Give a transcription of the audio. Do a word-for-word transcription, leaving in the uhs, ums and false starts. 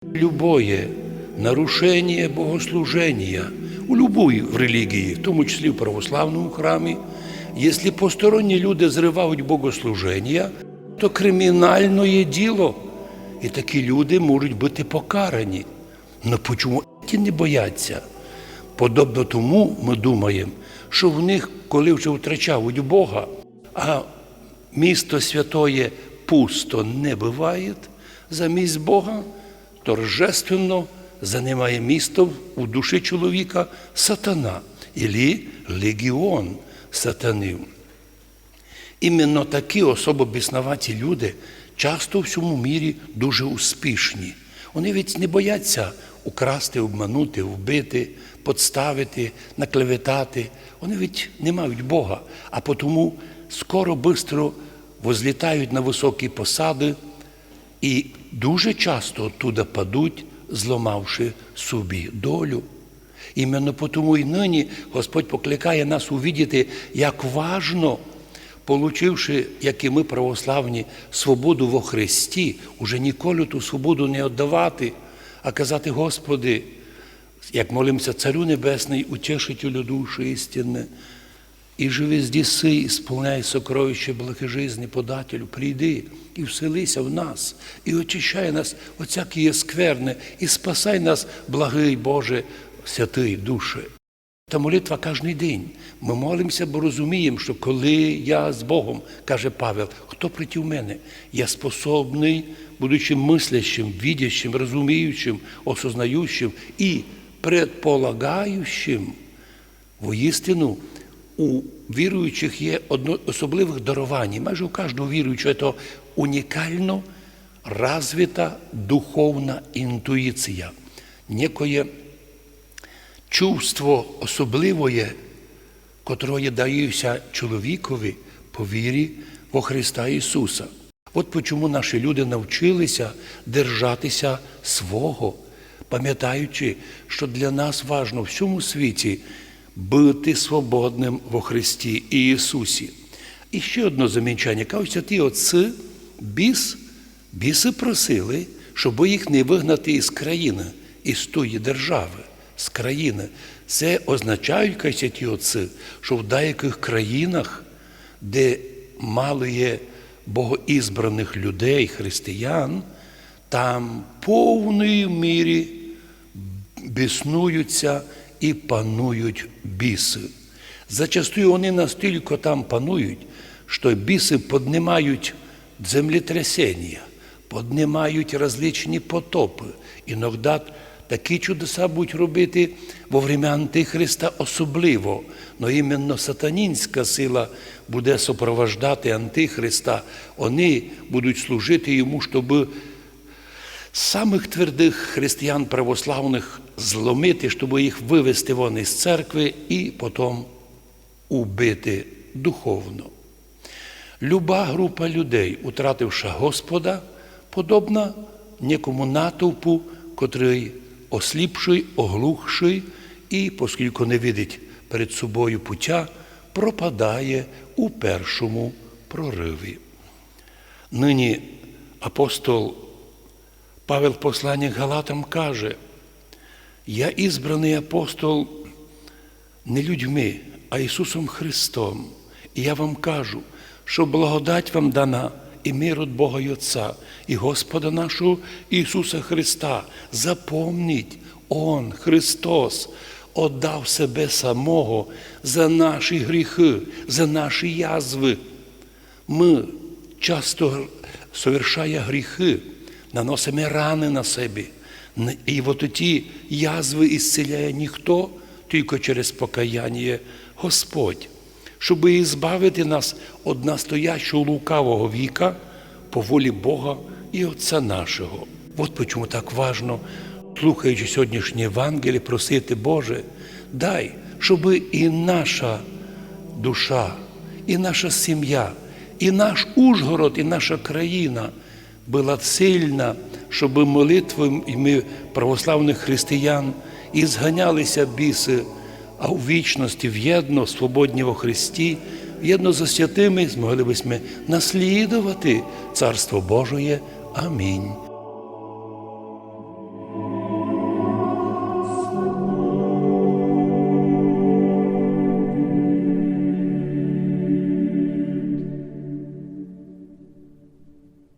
Любоє нарушеніє богослуженія у любой релігії, в тому числі в православному храмі, якщо посторонні люди зривають богослуженія, то кримінальне діло, і такі люди можуть бути покарані. Но почому ті не бояться? Подобно тому мы думаєм, што в них, коли вже втрачають Бога, а місто святоє пусто не быває, замість Бога торжественно занимає місто в, у душі чоловіка сатана, ілі легіон сатанів. Іменно такі особо бісноваті люди часто в сьому мірі дуже успішні. Вони ведь не бояться украсти, обманути, вбити, подставити, наклеветати. Вони ведь не мають Бога, а потому скоро, быстро возлітають на высокі посады і дуже часто оттуда падуть, зломавши собі долю. Іменно потому і нині Господь покликає нас увидіти, як важно, получивши, як і мы православні, свободу во Христі, уже ніколи ту свободу не оддавати, а казати: «Господи, як молимся, Царю Небесный, утешителю души істинны, и же везде сы, исполняй сокровище благой жизни, подателю, прийди и вселися в нас, и очищай нас от всякої скверны, и спасай нас, благый Боже, святый Душе». Та молитва каждый день. Мы молимся, бо розумієм, што коли я з Богом, каже Павел, хто проти мене? Я способный, будучи мыслящим, видящим, розуміючим, осознающим и предполагающим, воістину, у віруючих є одно особливых дарованій. Майже у каждого віруючого є то унікално развита духовна інтуїція, некоє чувство особливоє, котроє дається чоловікови по вірі во Христа Ісуса. От почому наші люди навчилися держатися свого, пам'ятаючи, що для нас важно в всьому світі быти свободным во Христі Ісусі. І ще одно замічання. Кажуть, ті отці, біс, біси просили, щоб їх не вигнати із країни, із тої держави, з країни. Це означають, кажуть ті отці, що в деяких країнах, де мало є богоізбраних людей, християн, там в повній мірі біснуються і панують біси. Зачастую вони настільки там панують, що біси піднімають землетрясення, піднімають различні потопи. Іноді такі чудеса будуть робити во время Антихриста особливо. Но іменно сатанінська сила буде сопровождати Антихриста. Вони будуть служити йому, щоб самых твердых християн православных зломити, щоб їх вывести вон із церкви і потом убити духовно. Люба група людей, утративши Господа, подобна некому натовпу, котрый осліпший, оглухший і, поскільки не видить перед собою путя, пропадає у першому прориві. Нині апостол Павел в посланні к Галатам каже: «Я избранный апостол не людьми, а Ісусом Христом. І я вам кажу, що благодать вам дана, і мир от Бога і Отця, і Господа нашого Ісуса Христа. Запомніть, Он, Христос, отдав себе самого за наші гріхи, за наші язвы». Мы часто, совершая гріхы, наносиме раны на себе. Н-, і от ті язвы ісціляє ніхто, тілько через покаяння Господь, щоб ізбавити нас од настоящого лукавого віка по волі Бога і Отця нашого. От почому так важно, слухаючи сьогоднішнє Євангеліє, просити: «Боже, дай, щоб і наша душа, і наша сім'я, і наш Ужгород, і наша країна была сильна, щоб молитвами православных християн ізганялися біси, а у вічности вєдно, свободні во Христі, вєдно зо святыми змогли бы сьме наслідовати Царство Божоє. Амінь».